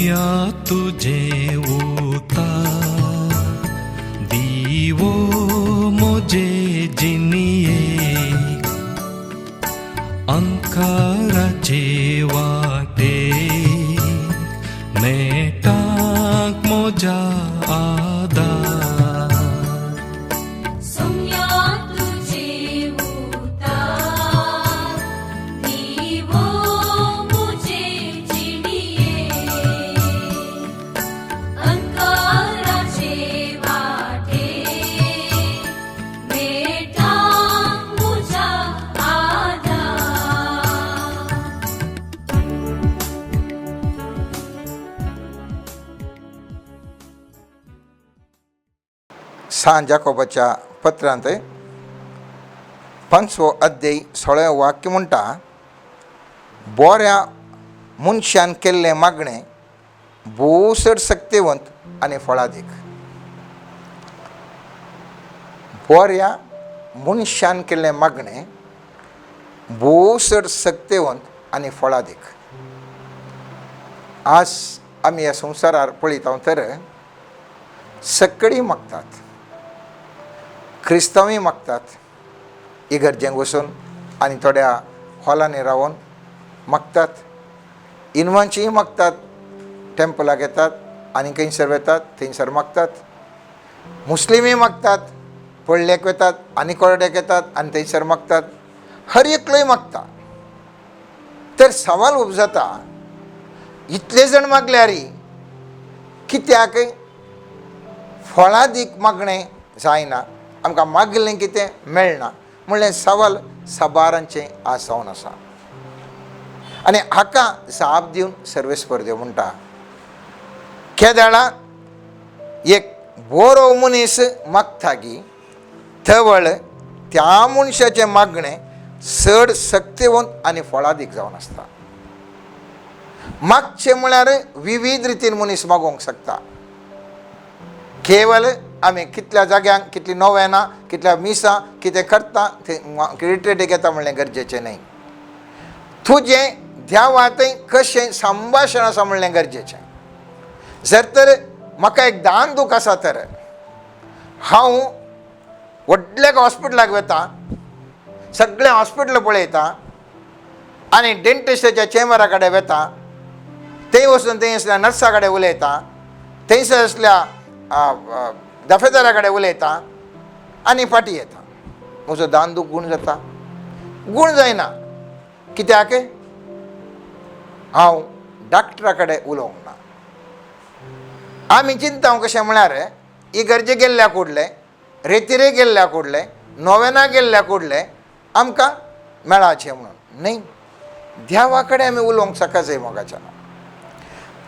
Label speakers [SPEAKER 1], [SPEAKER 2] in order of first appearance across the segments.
[SPEAKER 1] सोम्या तुजें उतार दिवो म्हजे जिणयेक अंकाराचे वाटे नेटाक म्हज्या आदार.
[SPEAKER 2] सोम्या तुजे उतार दिवो मुझे जिणये अंकाराचे वाटे मेटाक मुझा आदार.
[SPEAKER 3] सांत जाकोबाच्या पत्रांत 5वो अध्याय 16वें वाक्य म्हणटा, बोऱ्या मनशान केल्लें मागणें भोव चड सक्तेवंत आनी फळादीक. बोऱ्या मनशान केल्लें मागणें भोव चड सक्तेवंत आनी फळादीक. आज आमी ह्या संवसारार पळयता तर सगळीं मागतात, क्रिस्तांवूय मागतात, इगर्जेंक वचून आनी थोड्या हॉलांनी रावन मागतात, इनवांचीय मागतात, टेम्पलाक येतात आनी खंयसर वेतात थंयसर मागतात, मुस्लिमूय मागतात, पडल्याक वेतात आनी कोरड्याक येतात आनी थंयसर मागतात, हर एकलोय मागता. तर सवाल उपजता, इतले जाण मागल्यार कित्याक फळादीक मागणें जायना, आमकां मागलें कितें मेळना म्हणलें सवाल साबारांचें आज जावन आसा. आनी हाका जाप दिवन सर्वेस्पर देव म्हणटा, केदळा एक बरो मनीस मागता गी तवळ त्या मनशाचें मागणें चड सक्तेवंत आनी फळादीक जावन आसता. मागचें म्हळ्यार विवीध रितीन मनीस मागोवंक शकता. केवल आमी कितल्या जाग्यांक कितली नोवेनां कितल्या मिसां कितें करता थंय रिट्रेटीक येता म्हणलें गरजेचें न्हय. तुजें देवा थंय कशें संभाशण आसा म्हणलें गरजेचें. जर तर म्हाका एक दान दूख आसा तर हांव व्हडल्या हॉस्पिटलाक वता, सगळें हॉस्पिटल पळयता आनी डेंटिस्टाच्या चेंबरा कडेन वता, थंय वचून थंय आसल्या नर्सा कडेन उलयता, थंयसर आसल्या दफेदारा कडेन उलयता आनी फाटीं येता. म्हजो दान दूख गूण जाता? गूण जायना. कित्याक? हांव डाक्टरा कडेन उलोवंक ना. आमी चिंता कशें म्हळ्यार इगर्जे गेल्ल्या कुडले, रेतिरे गेल्ल्या कुडले, नोवेना गेल्ल्या कुडले आमकां मेळाचें म्हणून न्हय. देवा कडेन आमी उलोवंक शकना मोगाच्यान.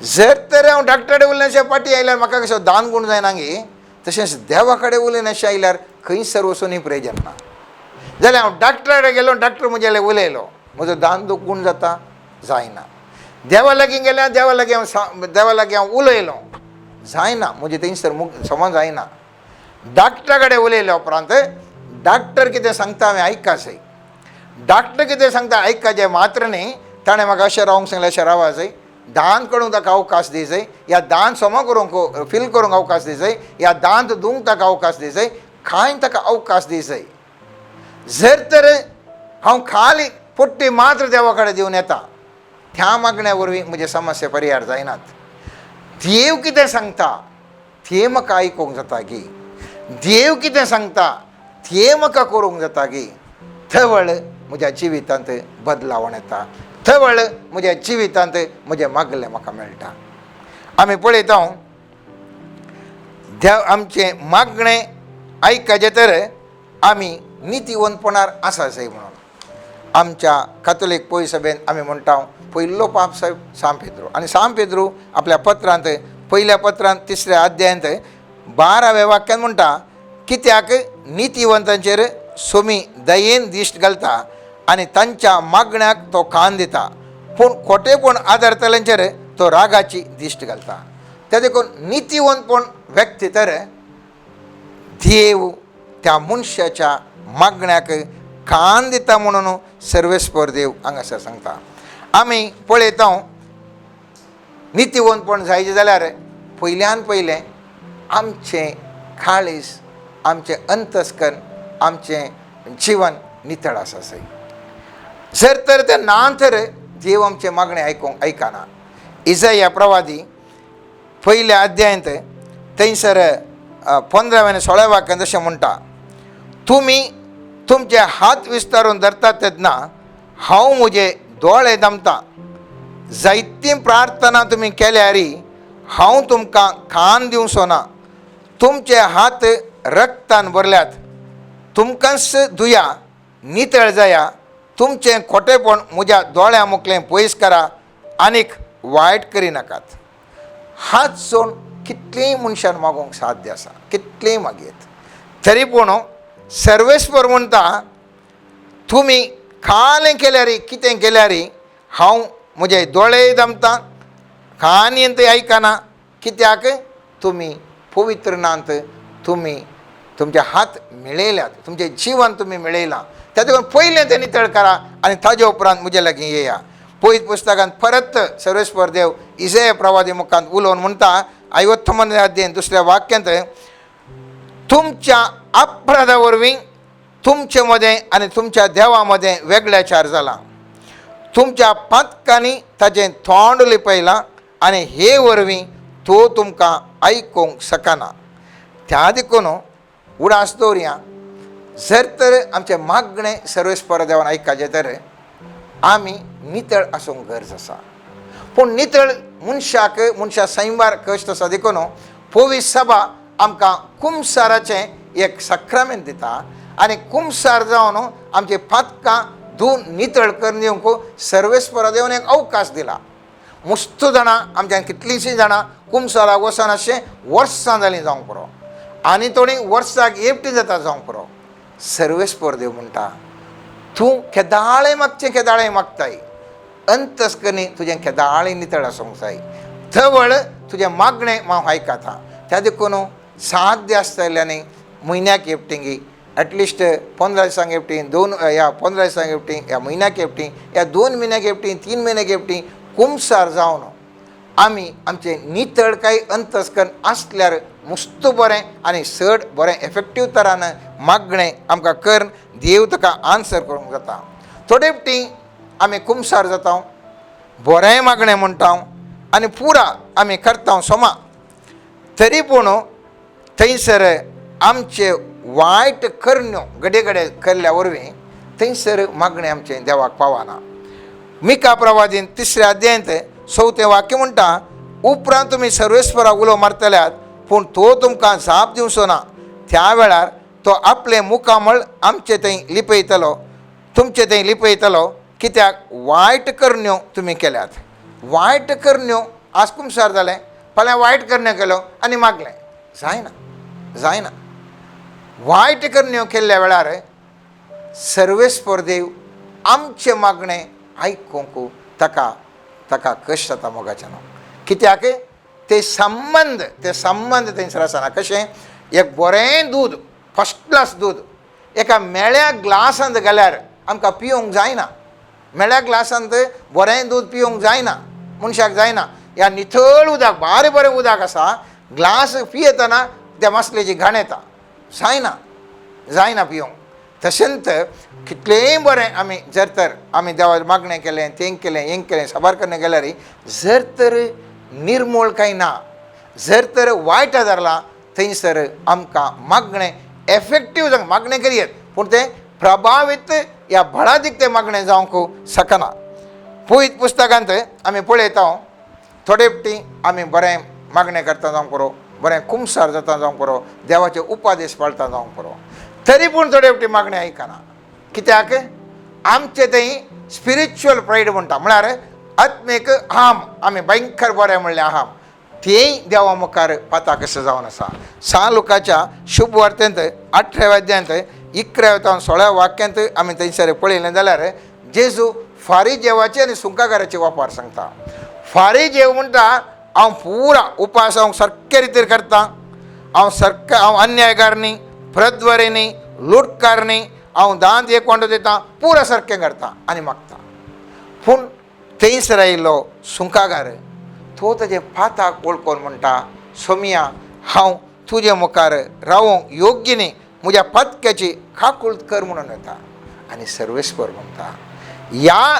[SPEAKER 3] जर तर हांव डाक्टरा कडेन उलयनाशें फाटीं आयल्यार म्हाका कसो दान गूण जायना गे, तशेंच देवा कडेन उलयनाशें आयल्यार खंयसर वचूनय प्रयोजन ना. जाल्यार हांव डाक्टरा कडेन गेलो, डाक्टर म्हजे लागीं उलयलो, म्हजो दान दूख गूण जाता? जायना. देवा लागीं गेल्यार देवा लागीं हांव देवा लागीं हांव उलयलो, जायना, म्हजें थंयसर समज जायना. डाक्टरा कडेन उलयल्या उपरांत डाक्टर कितें सांगता हांवें आयकाचें, डाक्टर कितें सांगता आयकाचें मात्र न्ही, ताणें म्हाका अशें रावंक सांगलें अशें रावा जाय, दान करूंक ताका अवकाश दी जाय, या दान समा करूंक फील करूंक अवकाश दी जाय, या दांत धुवंक ताका अवकाश दी जाय, कांय ताका अवकाश दी जाय. जर तर हांव खाली पोट्टी मात्र देवा कडेन दिवन येता, त्या मागण्या वरवीं म्हजे समस्या परिहार जायनात. देव कितें सांगता तें म्हाका आयकूंक जाता गी, देव कितें सांगता तें म्हाका करूंक जाता गी, थवळ म्हज्या जिवितांत बदलावण येता, थवळ म्हज्या जिवितांत म्हजें मागलें म्हाका मेळटा. आमी पळयता देव आमचें मागणें आयकाचें तर आमी नितीवंतपणार आसा जाय म्हणून. आमच्या कातोलीक पयस सभेन आमी म्हणटा पयलो पाप साहेब सांत पेद्रू, आनी सांत पेद्रू आपल्या पत्रांत पयल्या पत्रांत 3ऱ्या अध्यायांत 12व्या वाक्यान म्हणटा, कित्याक नितीवंतांचेर सोमी दयेन दिश्ट घालता आनी तांच्या मागण्याक तो कान दिता, पूण खोटेपण आदारतल्यांचेर तो रागाची दिश्ट घालता. त्या देखून नितीवंतपण व्यक्ती तर देव त्या मनशाच्या मागण्याक कान दिता म्हणून सर्वेस्पर देव हांगासर सांगता. आमी पळयता नितीवंतपण जायचें जाल्यार पयल्यान पयलें आमचें काळीज, आमचें अंतस्कर्ण, आमचें जिवन नितळ आसा सय. जर तर तें ना तर देव आमचें मागणें आयकूंक आयकना. इजया प्रवादी पयल्या अध्यायांत थंयसर 15 आनी 16 वाक्यांत अशें म्हणटा, तुमी तुमचे हात विस्तारून धरतात तेन्ना हांव म्हजे दोळे दमता. जायती प्रार्थना तुमी केल्यार हांव तुमकां कान दिवचो ना. तुमचे हात रक्तान भरल्यात, तुमकांच दुया, नितळ जाया. तुमचें खोटेपण म्हज्या दोळ्यां मुखलें पयस करा आनीक वायट करिनाकात. हात सोड कितलींय मनशान मागूंक साध्य आसा, कितलींय मागयत, तरी पूण सर्वेस्पर म्हणटा तुमी कालें केल्यार कितें केल्यार हांव म्हजे दोळे दमता, कानयेन ते आयकना. कित्याक तुमी पवित्र नात, तुमी तुमचे हात मेळयल्यात, तुमचें जिवन तुमी मेळयलां. त्या देखून पयलें तें नितळ करा आनी ताजे उपरांत म्हजे लागीं येया. पयत पुस्तकांत परत सर्वेस्पर देव इजया प्रवादी मुखांत उलोवन म्हणटा, आयोत्थमन अध्याय दुसऱ्या वाक्यांत, तुमच्या अपराधा वरवीं तुमचे मदें आनी तुमच्या देवा मदें वेगळेचार जाला. तुमच्या पातकांनी ताजें तोंड लिपयलां आनी हे वरवीं तो तुमकां आयकूंक शकना. त्या देखून उडास दवरया, जर तर आमचें मागणें सर्वेस्पर देवान आयकचें तर आमी नितळ आसूंक गरज आसा. पूण नितळ मनशाक मनशा सैमार कश्ट आसा देखून पवित्र सभा आमकां कुमसाराचें एक साक्रामेंत दिता आनी कुमसार जावन आमचे पातकां धुवन नितळ करून दिवंक सर्वेस्पर देवन एक अवकाश दिला. मुस्त जाणां आमच्यान कितलींशीं जाणां कुमसाराक वचनाशें वर्सां जालीं जावंक पुरो, आनी थोडीं वर्साक एकटी जाता जावंक पुरो. सर्वेस्पर देव म्हणटा तूं केदाळें मागचें केदाळें मागताय, अंतस्करणी तुजें केदाळें नितळ आसूंक जाय, तवळ तुजें मागणें हांव आयकता. त्या देखून साध्य आसतल्यांनी म्हयन्याक एकटींगी एटलिस्ट 15 दिसांक एकटी, 2 या 15 दिसांक एकटी, या म्हयन्याक एकटी, या 2 म्हयन्याक एकटी, 3 म्हयन्याक एकटी कुमसार जावन आमी आमचें नितळ काय अंतस्कर्ण आसल्यार मुस्त बरें आनी चड बरें एफेक्टीव तरान मागणें आमकां करून देव ताका आन्सर करूंक जाता. थोडे फावटी आमी कुमसार जाता, बरें मागणें म्हणटा आनी पुरा आमी करता सोमा, तरी पूण थंयसर आमचे वायट करण्यो घडये घडये केल्ल्या वरवीं थंयसर मागणें आमचें देवाक पावना. मिका प्रवादीन 3 अध्यायांत 4 वाक्य म्हणटा, उपरांत तुमी सर्वेस्पराक उलो मारतल्यात पूण तो तुमकां जाप दिवचो ना. त्या वेळार तो आपलें मुखामळ आमचे थंय लिपयतलो, तुमचे थंय लिपयतलो, कित्याक वायट करण्यो तुमी केल्यात. वायट करण्यो आज कुमसार जालें, फाल्यां वायट करण्यो केल्यो आनी मागलें, जायना जायना. वायट करण्यो केल्ल्या वेळार सर्वेस्पर देव आमचें मागणें आयकूंक ताका ताका कश्ट जाता मोगाचें न्हू. कित्याक ते संबंद, ते संबंद थंयसर आसना. कशें एक बरें दूद, फर्स्ट क्लास दूद एका मेळ्या ग्लासांत घाल्यार आमकां पिवंक जायना. मेळ्या ग्लासांत बरें दूद पिवंक जायना, मनशाक जायना. ह्या नितळ उदक, बारीक बरें उदक आसा, ग्लास पियेतना त्या मासलेची घाण येता, जायना जायना पिवंक. तशेंच कितलेंय बरें आमी जर तर आमी देवाक मागणें केलें, तें केलें, हें केलें, साबार करणें केल्यार जर तर निर्मूळ कांय ना, जर तर वायट आदारलां थंयसर आमकां मागणें एफेक्टीव जावंक मागणें करयेत पूण तें प्रभावीत या बळादीक तें मागणें जावंक शकना. पवित्र पुस्तकांत आमी पळयता थोडे फावटी आमी बरें मागणें करता जावंक पुरो, बरें कुमसार जाता जावंक पुरो, देवाचे उपादेश पाळटा जावंक पुरो, तरी पूण थोडे फावटी मागणें आयकना. कित्याक आमचें थंय स्पिरिच्युअल प्रायड म्हणटा, म्हळ्यार आत्मीक आम आमी भयंकर बरें म्हणलें आहाम, तेंय देवा मुखार पाता कशें जावन आसा. सा लुकाच्या शुभ वार्तेंत 18व्या अध्यायांत 11व्या तावन 16व्या वाक्यांत आमी थंयसर पळयलें जाल्यार जेजू फारी जेवाचे आनी सुंकागाराचे वापर सांगता. फारी जेव म्हणटा हांव पुरा उपास हांव सारके रितीर करता, हांव सारकें हांव अन्यायकार न्ही, प्रद्वरी न्ही, लुटकार न्ही, हांव दांत एक वांटो दिता, पुरा सारकें करता आनी मागता. पूण थंयसर आयिल्लो सुंकागार तो ताजे पाताक वळखून म्हणटा, सोमिया हांव तुजे मुखार रावोंक योग्य न्ही, म्हज्या पातक्याची काकूळत कर म्हणून येता. आनी सर्वेस्पर म्हणटा ह्या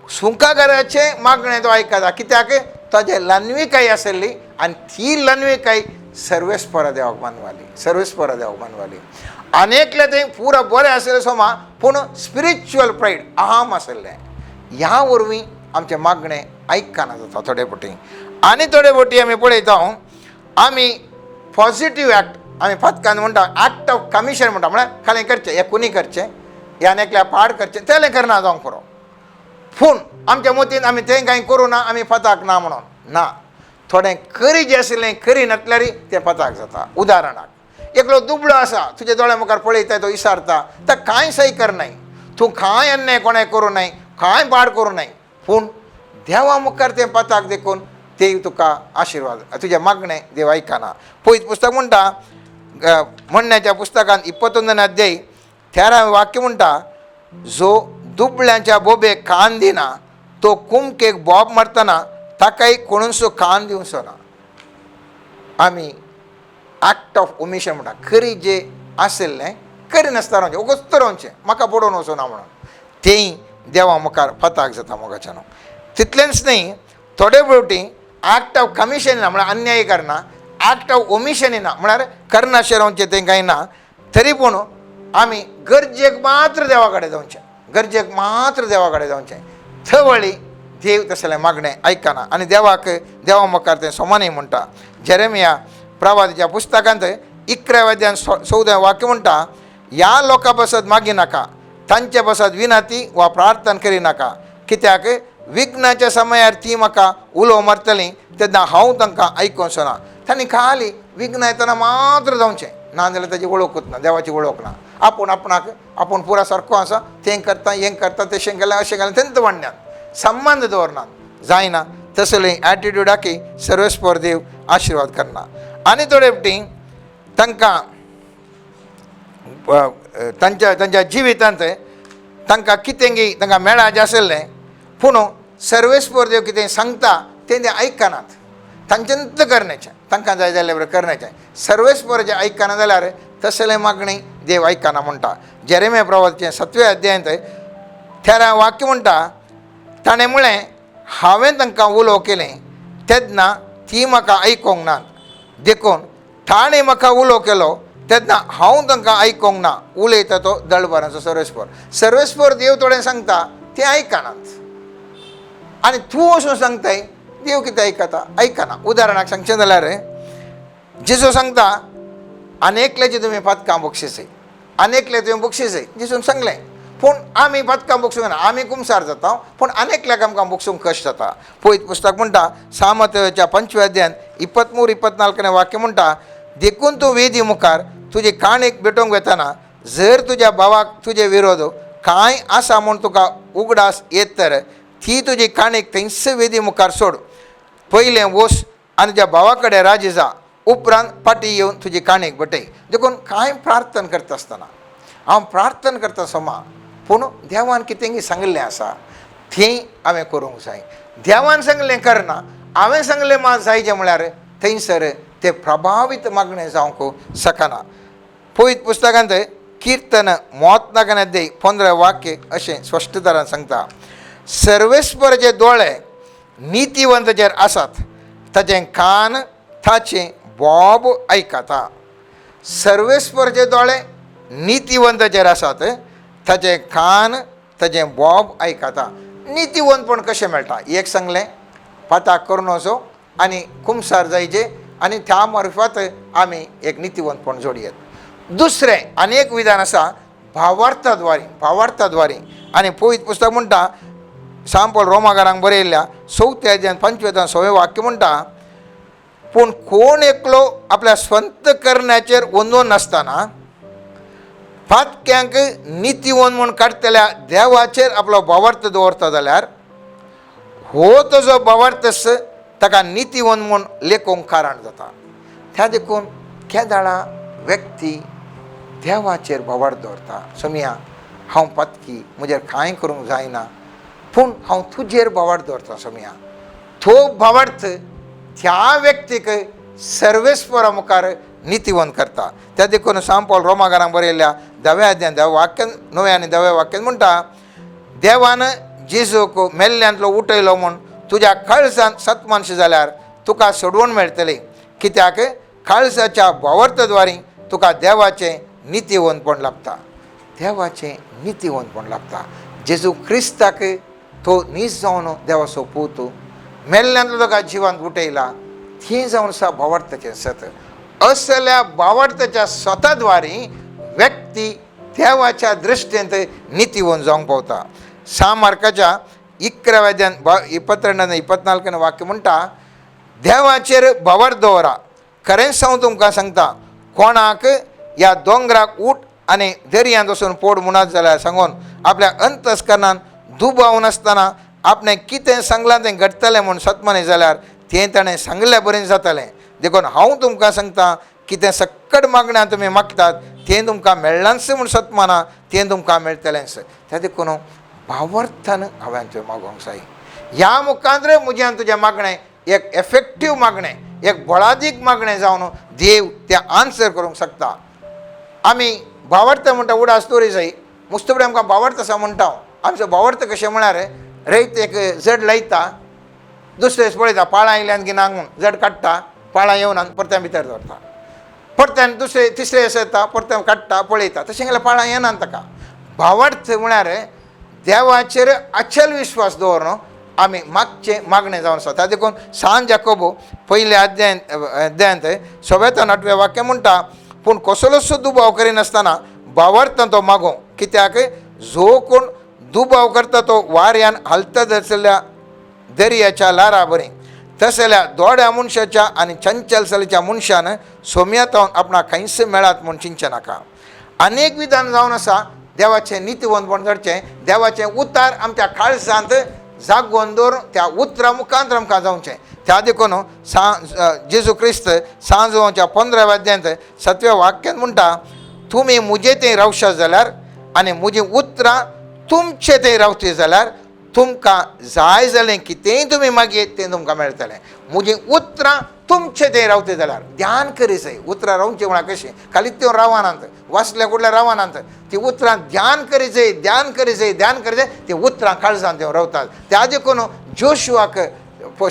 [SPEAKER 3] सुंकागाराचें मागणें तो आयकता, कित्याक ताजे ल्हानविकाय आसली आनी ती ल्हानविकाय सर्वेस्परा देवाक मानवाली, सर्वेस्परा देवाक मानवाली. आनी एकलें थंय पुरा बरें आसलें सोमा, पूण स्पिरिच्युअल प्रायड अहम आसलें. ह्या वरवीं आमचें मागणें आयकना जाता थोडे फावटी. आनी थोडे फावटी आमी पळयता आमी पॉजिटीव एक्ट, आमी फातकान म्हणटा एक्ट ऑफ कमिशन म्हणटा, म्हळ्यार खालें करचें, हे कोणी करचें, ह्या आनी एकल्या पाड करचें, तेलें करना जावंक पुरो, पूण आमच्या मतीन आमी तें कांय करूं ना, आमी फाताक ना म्हणून ना. थोडें करी जें आशिल्लें करी नासल्यार तें फाताक जाता. उदाहरणाक एकलो दुबळो आसा, तुज्या दोळ्या मुखार पळयता, तो विसारता, तो कांय सही करनाय, तूं कांय अन्याय कोणाक करूं नाय, कांय पाड करूं नाय, पूण देवा मुखार तें पाताक देखून ते तुका आशिर्वाद, तुजें मागणें देव आयकना. पयत पुस्तक म्हणटा, म्हणण्याच्या पुस्तकान 21 अध्याय 13 वाक्य म्हणटा, जो दुबळ्यांच्या बोबेक कान दिना तो कुमकेक बोब मारतना ताकाय कोणूसो कान दिवचो ना. आमी एक्ट ऑफ ओमिशन म्हणटा, खरी जे आशिल्लें करी नासतना रावचें, उगोच रावचें, म्हाका पडोवन वचूं ना म्हणून, तेंय देवा मुखार फताक जाता मोगाच्यान. तितलेंच न्ही, थोडे फावटी एक्ट ऑफ कमिशन ना म्हळ्यार अन्याय करना, एक्ट ऑफ ओमिशन ना म्हळ्यार करनाशें रावचें तें कांय ना, तरी पूण आमी गरजेक मात्र देवा कडेन जावचें, गरजेक मात्र देवा कडेन जावचें. थवळी देव तसलें मागणें आयकना आनी देवाक देवा मुखार तें सोमानय म्हणटा. जेरेमिया प्रवादीच्या पुस्तकांत 11 अध्यायान 14 वाक्य म्हणटा, ह्या लोकां पासत मागिनाका, तांचे पासत विनाती वा प्रार्थना करिनाका, कित्याक विघ्नाच्या समयार ती म्हाका उलो मारतली तेन्ना हांव तांकां आयकोचो ना. तांणी खाली विघ्न येतना मात्र जावचें, ना जाल्यार ताजी वळखूच ना, देवाची वळख ना. आपूण आपणाक आपूण पुरा सारको आसा, तें करता हें करता, तशें केलें अशें केलें, तेंच वाडण्यान संबंद दवरना जायना. तसले एटिट्यूडाकी सर्वेस्पर देव आशिर्वाद करना. आनी थोडे फावटी तांकां तांच्या तांच्या जिवितांत तांकां कितें तांकां मेळाचें आशिल्लें, पूण सर्वेस्पर देव कितें सांगता तें ते आयकनात, तांच्यांत करण्याचें, तांकां जाय जाल्यार बरें करण्याचें. सर्वेस्पराचें आयकना जाल्यार तसलें मागणें देव आयकना म्हणटा. जेरेमिया प्रवादाचें 7व्या अध्यायांत 13 वाक्य म्हणटा, ताणें म्हळें हांवें तांकां उलो केलें तेन्ना ती म्हाका आयकोंक नात, देखून ताणें म्हाका उलो केलो तेन्ना हांव तांकां आयकोंक ना. उलयता तो दळबरांचो सर्वेस्पर. सर्वेस्पर देव थोडें सांगता तें आयकनात आनी तूं वचून सांगताय, देव कितें आयकता आयकना. उदाहरणाक सांगचें जाल्यार जेजू सांगता आनी एकल्याची तुमी पातकां बक्षिसय, आनी एकले तुवें बक्षिसय, जेजून सांगलें. पूण आमी पातकां बक्षूंक ना, आमी कुमसार जाता, पूण आनी एकल्याक आमकां बक्षूंक कश्ट जाता. पयत पुस्तक म्हणटा सामतच्या 5व्या अध्यायान 23 24 वाक्य म्हणटा, देखून तूं वेदी मुखार तुजी काणीक भेटोवंक वेतना जर तुज्या भावाक तुजे विरोध कांय आसा म्हूण तुका उगडास येत तर ती तुजी काणीक थंयच वेदी मुखार सोड, पयलें वस आनी तुज्या भावा कडेन राजी जा, उपरांत फाटीं येवन तुजी काणीक भेटय. देखून कांय प्रार्थना करता आसतना हांव प्रार्थना करता सोमा, पूण देवान कितें सांगिल्लें आसा थंय हांवें करूंक जाय. देवान सांगलें करना, हांवें सांगलें मात जायचें म्हळ्यार थंयसर ते प्रभावीत मागणें जावंक शकना. पवित्र पुस्तकांत किर्तन 39 15 वाक्य अशें स्पश्ट तरान सांगता, सर्वेस्पराचे दोळे नितीवंताचेर आसात, ताचें कान ताचें बोब आयकता. सर्वेस्पराचे दोळे नितीवंताचेर आसात, ताचें कान ताचें बोब आयकता. नितीवंतपण कशें मेळटा? एक सांगलें पाताक करून वचो आनी कुमसार जायचें आनी त्या मार्फत आमी एक नितीवंतपण जोडयेत. दुसरें आनी एक विधान आसा भावार्थाद्वारी, भावार्थाद्वारी. आनी पवित्र पुस्तक म्हणटा सांपळ रोमागारांक बरयल्ल्या 4थ्या अध्यायान 5व्या 6वें वाक्य म्हणटा, पूण कोण एकलो आपल्या स्वंत करण्याचेर वंदून नासतना पातक्यांक नितीवंत म्हूण काडटल्या देवाचेर आपलो भावार्थ दवरता जाल्यार हो तुजो भावार्थ ताका नितीवंत म्हूण लेखूंक कारण जाता. त्या देखून केदाळा व्यक्ती देवाचेर भावार्थ दवरता, सोमिया हांव पातकी, म्हजेर कांय करूंक जायना, पूण हांव तुजेर भावार्थ दवरता सोमिया, तो भावार्थ त्या व्यक्तीक सर्वेस्परा मुखार नितीवंत करता. त्या देखून सांत पावल रोमागारांक बरयल्ल्या 10व्या अध्यायान 10व्या वाक्यान 9व्या आनी 10व्या वाक्यान म्हणटा, देवान जेजूक मेल्ल्यांतलो उठयलो म्हूण तुज्या काळजान सतमानशी जाल्यार तुका सोडवण मेळटली, कित्याक काळजाच्या भावार्थद्वारी तुका देवाचें नितीवंतपण लाभता. देवाचें नितीवंतपण लाभता. जेजू क्रिस्ताक तो नीज जावन देवाचो पूत मेल्ल्यांतलो तुका जिवांत उठयला, थंय जावन आसा भावार्थाचें सत. असल्या भावार्थाच्या स्वताद्वारी व्यक्ती देवाच्या दृश्टींत नितीवंत जावंक पावता. 6 मार्काच्या 11व्या अध्यायान 22 24 वाक्य म्हणटा, देवाचेर भावार्थ दवरा, खरेंच हांव तुमकां सांगता, कोणाक ह्या दोंगराक उठ आनी दर्यांत वचून पोड म्हणत जाल्यार सांगून आपल्या अंतस्करणान दुबाव नासतना आपणें कितें सांगलां तें घडटलें म्हूण सतमानी जाल्यार तें ताणें सांगल्या बरें जातलें. देखून हांव तुमकां सांगता, कितें सक्कड मागण्या तुमी मागतात तें तुमकां मेळ्ळांच म्हूण सतमाना, तें तुमकां मेळटलेंच. त्या देखून भावार्थान हांवें तुवें मागोंक जाय. ह्या मुखांत म्हजें तुजें मागणें एक एफेक्टीव मागणें, एक बळादीक मागणें जावन देव तें आन्सर करूंक शकता. आमी भावार्थ म्हणटा उडास दवरी जाय, मुस्तफडे आमकां भावार्थ आसा म्हणटा. आमचो भावार्थ कशें म्हळ्यार रयत एक जड लायता, दुसरे दीस पळयता पाळां आयल्यान की ना म्हूण, जड काडटा, पाळां येवन परत्यान भितर दवरता, परत्यान दुसरे तिसरे दीस येता परत्यान काडटा पळयता, तशें केल्यार पाळां येनात ताका. भावार्थ म्हळ्यार देवाचेर अचल विश्वास दवरून आमी मागचें मागणें जावन आसा. त्या देखून सांत जाकोबो पयल्या अध्यायांत 6व्या 8व्या वाक्य म्हणटा, पूण कसलोच दुबाव करिनासतना भावार्थान तो मागो, कित्याक जो कोण दुबाव करता तो वाऱ्यान हालता आसलेल्या दर्याच्या ल्हारा बरी तसल्या दोड्या मनशाच्या आनी चंचल सलीच्या मनशान सोम्यातावन आपणाक खंयच मेळात म्हूण चिंतचें नाका. अनेक विधान जावन आसा देवाचें नितीवंतपण घडचें, देवाचें उतार आमच्या काळजांत जागोवन दवरून त्या उतरा मुखांत आमकां जावचें. त्या देखून जेजू क्रिस्त 6 15व्या अध्यायांत 7व्या वाक्यान म्हणटा, तुमी म्हजे थंय रावशात जाल्यार आनी म्हजीं उतरां तुमचे थंय रावती जाल्यार तुमकां जाय जालें कितेंय तुमी मागीर तें तुमकां मेळटलें. म्हजीं उतरां तुमचे थंय रावती जाल्यार ध्यान करी जाय. उतरां रावचीं म्हळ्यार कशीं, खाली त्यो रावनात, वाचल्या कुडल्या रावनात, ती उतरां ध्यान करी जाय, ध्यान करी जाय, ध्यान करी जाय, ती उतरां काळजान त्यो रावतात. त्या देखून जोशुआक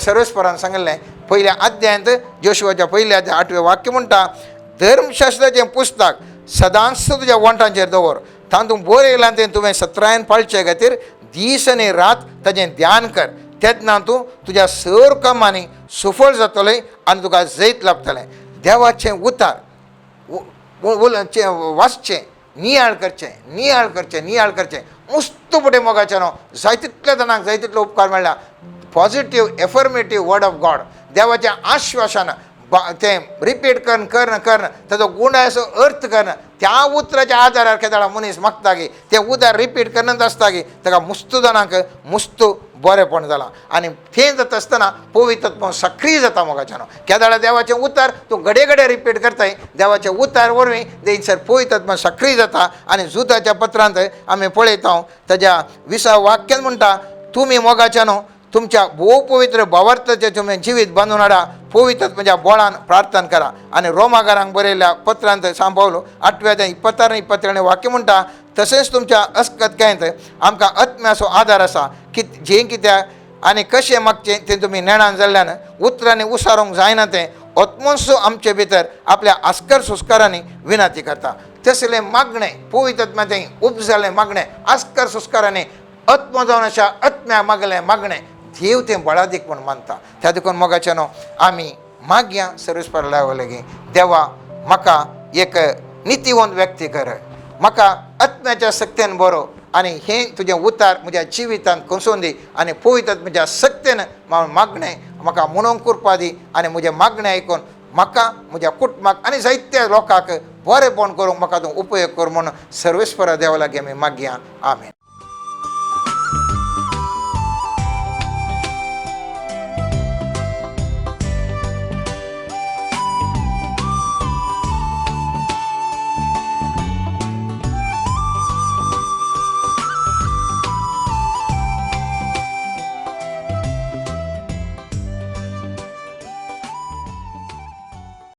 [SPEAKER 3] सर्वेस्परान सांगिल्लें पयल्या अध्यायांत, जोशुआच्या पयल्या अध्याय 8वें वाक्य म्हणटा, धर्मशास्त्राचें पुस्तक सदांच तुज्या वंठांचेर दवर, तातूंत बरयलां तें तुवें सत्रायन पाळचे खातीर दीस आनी रात ताजें ध्यान कर, तेन्ना तूं तुज्या सर कामांनी सुफळ जातलें आनी तुका जैत लाभतलें. देवाचें उतार वाचचें, नियाळ करचें, नियाळ करचें, नियाळ करचें. मुस्त फुडें मोगाचें न्हू जाय तितल्या जाणांक जाय तितलो उपकार मेळ्ळा. Positive affirmative word of God, देवाचें आश्वासन तें रिपीट करून करून करून ताजो गुणाचो अर्थ करून त्या उतराच्या आदारार केदाळा मनीस मागता की तें उदार रिपीट करनच आसता की ताका मुस्तू जाणांक मुस्तू बरेंपण जालां. आनी तें जाता आसतना पवित्रत्व सक्रीय जाता मोगाच्यान. केदाळा देवाचें उतार तूं घडये घडये रिपीट करताय, देवाचें उतार वरवीं थंयसर पवित्रत्व सक्रीय जाता. आनी जुदाच्या पत्रांत आमी पळयता ताज्या 20 वाक्यान म्हणटा, तुमी मोगाच्यान तुमच्या भोव पवित्र भावार्थाचें तुमी जिवीत बांदून हाडा, पवित्र म्हज्या बोळान प्रार्थना करा. आनी रोमागारांक बरयल्ल्या पत्रांत सांत पावलो 8व्या 26 27 वाक्य म्हणटा, तशेंच तुमच्या अस्कतकायेंत आमकां आत्म्याचो आदार आसा की जें कित्याक आनी कशें मागचें तें तुमी नेणान जाल्ल्यान उतरांनी उसारूंक जायना तें आत्मोत्सव आमचे भितर आपल्या आस्कर संस्कारांनी विनंती करता. तसलें मागणें पवित्र तें उपजालें मागणें आस्कर संस्कारांनी आत्मो जावन अशा आत्म्या मागलें मागणें देव तें बळादीक म्हूण मानता. त्या देखून मोगाच्यानो आमी मागया सर्वेस्पर लागीं, देवा म्हाका एक नितीवंत व्यक्ती कर, म्हाका आत्म्याच्या शक्तेन बरो आनी हें तुजें उतार म्हज्या जिवितांत कोसोवन दी आनी पवित्र म्हज्या शक्तेन मागणें म्हाका म्हणूंक करपा दी आनी म्हजें मागणें आयकून म्हाका म्हज्या कुटुंबाक आनी जायत्या लोकांक बरेंपण करूंक म्हाका तूं उपयोग कर म्हूण सर्वेस्परा देवा लागीं आमी मागया. आमेन.